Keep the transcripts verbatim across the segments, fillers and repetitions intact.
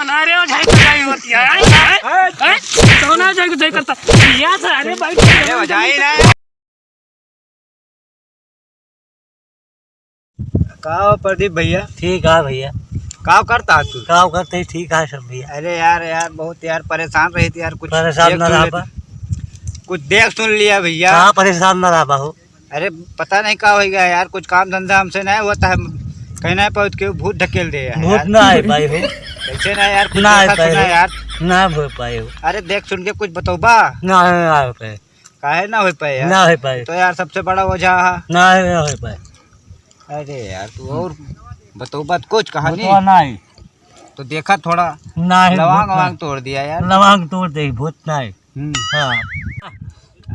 अरे ओ झाई, झाई होती है, हैं? हैं? हैं? सोना झाई को झाई करता। या सर, अरे भाई, अरे बजाई ना। का हो प्रदीप भैया? ठीक है भैया। का करता है तू? का करते ही ठीक है सब भैया। अरे यार, यार, बहुत यार परेशान रही थी यार, कुछ परेशान देख ना सुन रहा लेते। बा। कुछ देख सुन लिया भैया। हाँ, परेशान ना रहा बा हो। अरे, पता नहीं का हो गया यार, कुछ काम धंधा हमसे नहीं होता है, कहीं नहीं पाओ तो क्यों भूत ढकेल दे यार। भूत ना आए पाए हो। कैसे ना यार, कुछ ना आए देखा पाए सुना हो। यार। ना हो पाए हो। अरे, देख सुन के कुछ बतौबा। ना, ना हो पाए। काहे ना हो पाए यार? ना हो पाए। तो यार, सबसे बड़ा वजह है। ना, ना हो पाए। अरे यार, तू और बतौबा तो कुछ कहानी। बतौबा नहीं। तो देखा थोड़ा नहीं, लवांग भूत ववांग नहीं। तोड़ दिया यार। लवांग तोड़ दे, भूत नहीं। हम्म। हाँ।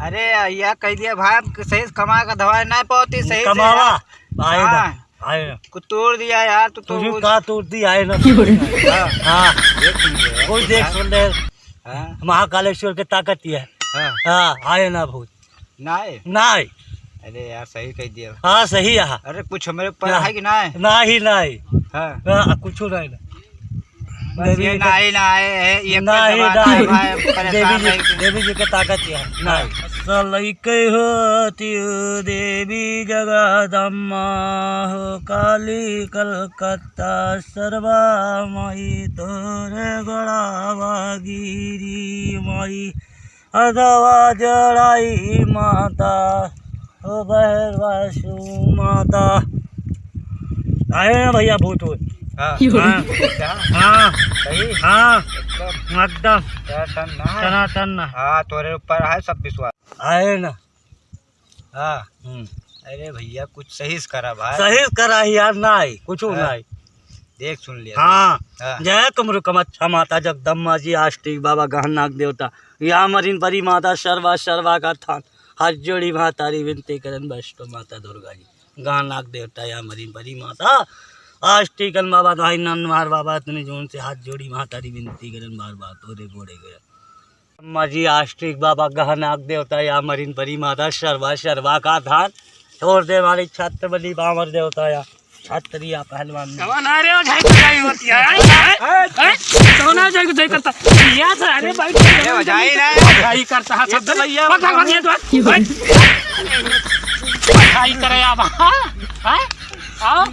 अरे, या कह दिया भाई, हम सही से कमा के धवाए ना पावती, सही से कमावा, यार। आए ना, हाँ। आए ना। कुछ तोड़ दिया यार, तू तो तुझे कुछ का तोड़ दी, आए ना। हाँ। हाँ। देख सुन ले। कोई देख सुन ले। हाँ। महाकालेश्वर के ताकत ही है। हाँ। हाँ, आए ना भूत। नाय? नाय। अरे यार, सही कह दिया। हाँ, सही है। अरे, कुछ हमरे ऊपर ना। है कि नाय? नाही, नाही। हाँ। हाँ, कुछ नहीं ना। बस देवी ये जी के नाय, नाय है, ये नाय, जमाना नाय। है, भाई, परेशान देवी जी, रह गए। देवी जी के ताकत ये है। नाय। सलैके होती देवी जगदम्मा हो, काली कलकत्ता सर्वा माई, तोरे गड़ावा गिरी माई। अथवा जड़ाई माता, ओ बहरवासु माता। आए ना भैया भूत वूत। हाँ। हाँ। क्या? हाँ। सही? हाँ। एकदम। एकदम। टनाटन ना है? टनाटन ना। हाँ, तोरे ऊपर है सब विश्वास। आए ना। हाँ। हम्म। अरे भैया, कुछ सही से करा भाई। सही से करा ही यार, नाई, कुछू हाँ। नाई। देख सुन लिया। हाँ। हाँ। जय कुमरु कमच्छा माता जगदम्मा जी, आस्तिक बाबा गहनाक देवता, या मरीन परी माता सर्वा सर्वा का थान, हाथ जोड़ी माता री विनती करन वैष्णो माता दुर्गा जी, गहनाक देवता या मरीन परी माता, आस्तिकन बाबा दाई नंदमार बाबा तनी जोन से हाथ जोड़ी माता री विनती करन बार बार तोरे गोड़े गया। अम्मा जी, आस्तिक बाबा, गहनाक देवता या मरीन परी माता, सर्वा सर्वा का थान, छोड़ दे वाली छत्रपति बामर देवता या छत्रिया पहलवान। कौन आ रहे हो? झाई पढ़ाई होती है, हैं? हैं? हैं? कौन आ जाएगा, झाई करता? या सर, अरे भाई, अरे बजाई ना। झाई करता है ये सब तो भैया। पता कर ये तो। पढ़ाई करे आप, हाँ? हाँ? हाँ?